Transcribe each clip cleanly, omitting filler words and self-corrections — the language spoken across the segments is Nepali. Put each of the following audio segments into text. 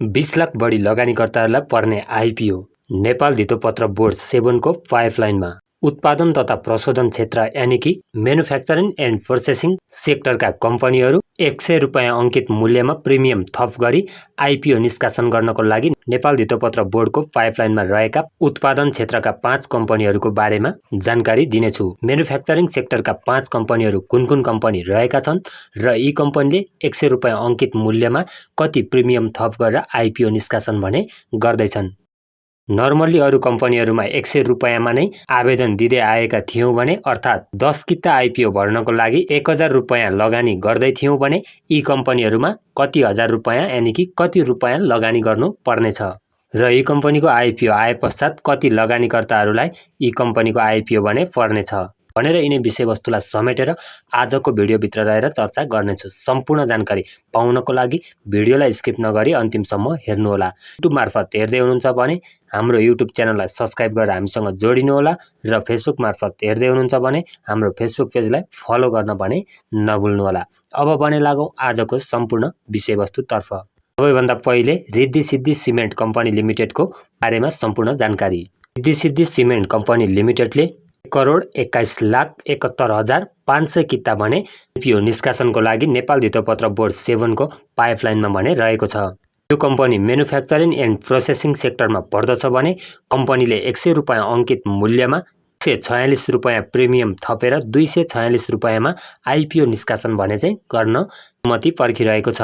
20 लाख बढी लगानीकर्ताहरूलाई पर्ने आइपिओ। नेपाल धितोपत्र बोर्ड 7 को पाइपलाइनमा। उत्पादन तथा प्रशोधन क्षेत्र यानि कि म्यानुफ्याक्चरिङ एन्ड प्रोसेसिङ सेक्टरका कम्पनीहरू 100 रुपैयाँ अङ्कित मूल्यमा प्रिमियम थप गरी आइपिओ निष्कासन गर्नको लागि नेपाल धितोपत्र बोर्डको पाइपलाइनमा रहेका उत्पादन क्षेत्रका 5 कम्पनीहरूको बारेमा जानकारी दिनेछु। म्यानुफ्याक्चरिङ सेक्टरका 5 कम्पनीहरू कुन कुन कम्पनी रहेका छन् र यी कम्पनीले 100 रुपैयाँ अङ्कित मूल्यमा कति प्रिमियम थप गरेर आइपिओ निष्कासन भने गर्दैछन्। नर्मल्ली अरू कम्पनीहरूमा 100 रुपैयाँमा नै आवेदन दिँदै आएका थियौँ भने अर्थात् 10 किता आइपिओ भर्नको लागि 1000 रुपैयाँ लगानी गर्दै थियौँ भने यी कम्पनीहरूमा कति हजार रुपैयाँ यानि कि कति रुपैयाँ लगानी गर्नु पर्नेछ र यी कम्पनीको आइपिओ आए पश्चात कति लगानीकर्ताहरूलाई यी कम्पनीको आइपिओ भने पर्नेछ भनेर यिनै विषयवस्तुलाई समेटेर आजको भिडियोभित्र रहेर चर्चा गर्नेछु। सम्पूर्ण जानकारी पाउनको लागि भिडियोलाई स्किप नगरी अन्तिमसम्म हेर्नुहोला। युट्युब मार्फत हेर्दै हुनुहुन्छ भने हाम्रो युट्युब च्यानललाई सब्स्क्राइब गरेर हामीसँग जोडिनुहोला र फेसबुक मार्फत हेर्दै हुनुहुन्छ भने हाम्रो फेसबुक पेजलाई फलो गर्न भने नभुल्नुहोला। अब भने लागौँ आजको सम्पूर्ण विषयवस्तुतर्फ। सबैभन्दा पहिले रिद्धि सिद्धि सिमेन्ट कम्पनी लिमिटेडको बारेमा सम्पूर्ण जानकारी। रिद्धि सिद्धि सिमेन्ट कम्पनी लिमिटेडले 1,21,71,500 किता भने आइपिओ निष्कासनको लागि नेपाल धितोपत्र बोर्ड 7 को पाइपलाइनमा भने रहेको छ। यो कम्पनी म्यानुफ्याक्चरिङ एन्ड प्रोसेसिङ सेक्टरमा पर्दछ भने कम्पनीले 100 रुपैयाँ अङ्कित मूल्यमा 146 रुपैयाँ प्रिमियम थपेर 246 रुपैयाँमा आइपिओ निष्कासन भने चाहिँ गर्न अनुमति पर्खिरहेको छ।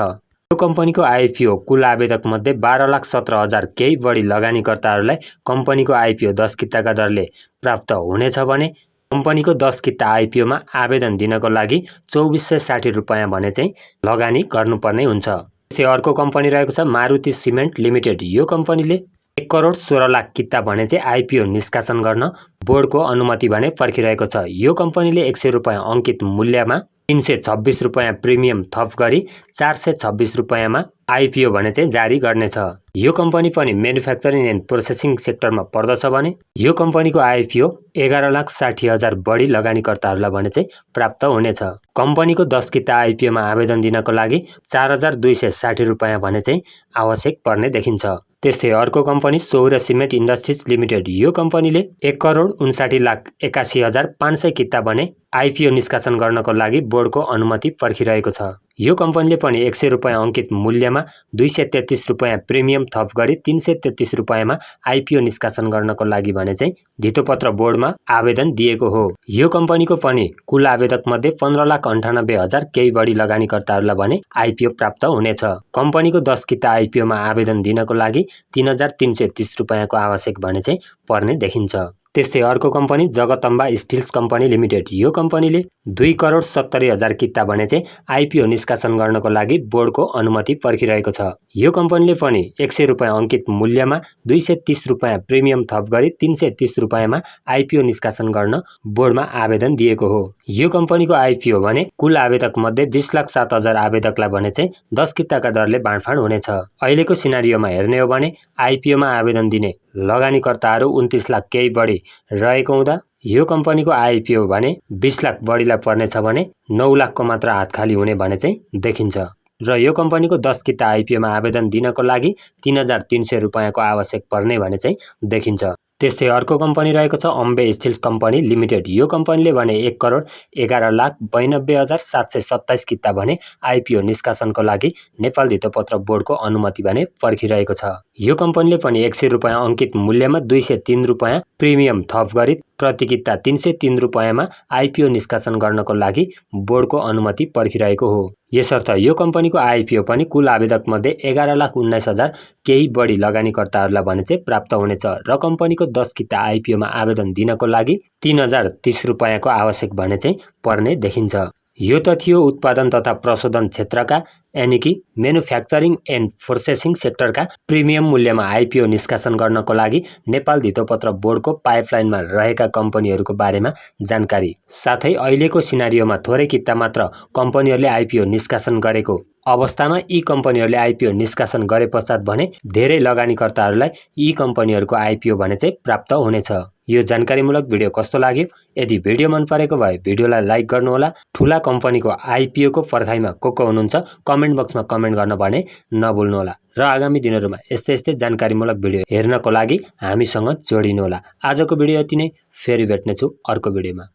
यो कम्पनीको आइपिओ कुल आवेदक मध्ये 12,17,000 केही बढी लगानीकर्ताहरूलाई कम्पनीको आइपिओ 10 किताका दरले प्राप्त हुनेछ भने कम्पनीको 10 किता आइपिओमा आवेदन दिनको लागि 2460 रुपैयाँ भने चाहिँ लगानी गर्नुपर्ने हुन्छ। त्यस्तै अर्को कम्पनी रहेको छ मारुति सिमेन्ट लिमिटेड। यो कम्पनीले 1,16,00,000 किता भने चाहिँ आइपिओ निष्कासन गर्न बोर्डको अनुमति भने पर्खिरहेको छ। यो कम्पनीले 100 रुपैयाँ अङ्कित मूल्यमा 326 रुपैयाँ प्रिमियम थप गरी 426 रुपैयाँमा आइपिओ भने चाहिँ जारी गर्नेछ। यो कम्पनी पनि म्यानुफ्याक्चरिङ एन्ड प्रोसेसिङ सेक्टरमा पर्दछ भने यो कम्पनीको आइपिओ 11,60,000 बढी लगानीकर्ताहरूलाई भने चाहिँ प्राप्त हुनेछ। कम्पनीको 10 किता आइपिओमा आवेदन दिनको लागि 4,260 रुपैयाँ भने चाहिँ आवश्यक पर्ने देखिन्छ। त्यस्तै अर्को कम्पनी सौर्य सिमेन्ट इन्डस्ट्रिज लिमिटेड। यो कम्पनीले 1,59,81,500 किता भने आइपिओ निष्कासन गर्नको लागि बोर्डको अनुमति पर्खिरहेको छ। यो कम्पनीले पनि 100 रुपैयाँ अङ्कित मूल्यमा 233 रुपैयाँ प्रिमियम थप गरी 333 रुपैयाँमा आइपिओ निष्कासन गर्नको लागि भने चाहिँ धितोपत्र बोर्डमा आवेदन दिएको हो। यो कम्पनीको पनि कुल आवेदक मध्ये 15,98,000 केही बढी लगानीकर्ताहरूलाई भने आइपिओ प्राप्त हुनेछ। कम्पनीको 10 किता आइपिओमा आवेदन दिनको लागि 3,330 रुपैयाँको आवश्यक भने चाहिँ पर्ने देखिन्छ। त्यस्तै अर्को company Jagadamba stills company limited. यो कम्पनीले 2,70,000 किता भने चाहिँ आइपिओ निष्कासन गर्नको लागि बोर्डको अनुमति पर्खिरहेको छ। यो कम्पनीले पनि 100 रुपैयाँ अङ्कित मूल्यमा 230 रुपैयाँ प्रिमियम थप गरी 330 रुपैयाँमा आइपिओ निष्कासन गर्न बोर्डमा आवेदन दिएको हो। यो कम्पनीको आइपिओ भने कुल आवेदक मध्ये 20,07,000 आवेदकलाई भने चाहिँ 10 किताका दरले बाँडफाँड हुनेछ। अहिलेको सिनारियोमा हेर्ने हो भने आइपिओमा आवेदन दिने लगानीकर्ताहरू 29 लाख केही बढी रहेको हुँदा यो कम्पनीको आइपिओ भने 20 लाख बढीलाई पर्नेछ भने 9 लाखको मात्र हात खाली हुने भने चाहिँ देखिन्छ र यो कम्पनीको 10 किता आइपिओमा आवेदन दिनको लागि 3,300 रुपैयाँको आवश्यक पर्ने भने चाहिँ देखिन्छ। त्यस्तै अर्को कम्पनी रहेको छ अम्बे स्टिल्स कम्पनी लिमिटेड। यो कम्पनीले भने 1,11,92,727 किता भने आइपिओ निष्कासनको लागि नेपाल धितोपत्र बोर्डको अनुमति भने पर्खिरहेको छ। यो कम्पनीले पनि 100 रुपैयाँ अङ्कित मूल्यमा 203 रुपैयाँ प्रिमियम थप गरी प्रति किता 303 रुपैयाँमा आइपिओ निष्कासन गर्नको लागि बोर्डको अनुमति पर्खिरहेको हो। यसर्थ यो कम्पनीको आइपिओ पनि कुल आवेदक मध्ये 11,19,000 केही बढी लगानीकर्ताहरूलाई भने चाहिँ प्राप्त हुनेछ र कम्पनीको 10 किता आइपिओमा आवेदन दिनको लागि 3,030 रुपैयाँको आवश्यक भने चाहिँ पर्ने देखिन्छ। यो त थियो उत्पादन तथा प्रशोधन क्षेत्रका यानि कि म्यानुफ्याक्चरिङ एन्ड प्रोसेसिङ सेक्टरका प्रिमियम मूल्यमा आइपिओ निष्कासन गर्नको लागि नेपाल धितोपत्र बोर्डको पाइपलाइनमा रहेका कम्पनीहरूको बारेमा जानकारी। साथै अहिलेको सिनारियोमा थोरै किता मात्र कम्पनीहरूले आइपिओ निष्कासन गरेको अवस्थामा यी कम्पनीहरूले आइपिओ निष्कासन गरे पश्चात भने धेरै लगानीकर्ताहरूलाई यी कम्पनीहरूको आइपिओ भने चाहिँ प्राप्त हुनेछ। यो जानकारीमूलक भिडियो कस्तो लाग्यो? यदि भिडियो मन परेको भए भिडियोलाई लाइक गर्नुहोला। ठुला कम्पनीको आइपिओको पर्खाइमा को हुनुहुन्छ कमेन्ट बक्समा कमेन्ट गर्न भने नभुल्नुहोला। र आगामी दिनहरूमा यस्तै जानकारीमूलक भिडियो हेर्नको लागि हामीसँग जोडिनुहोला। आजको भिडियो यति नै, फेरि भेट्नेछु अर्को भिडियोमा।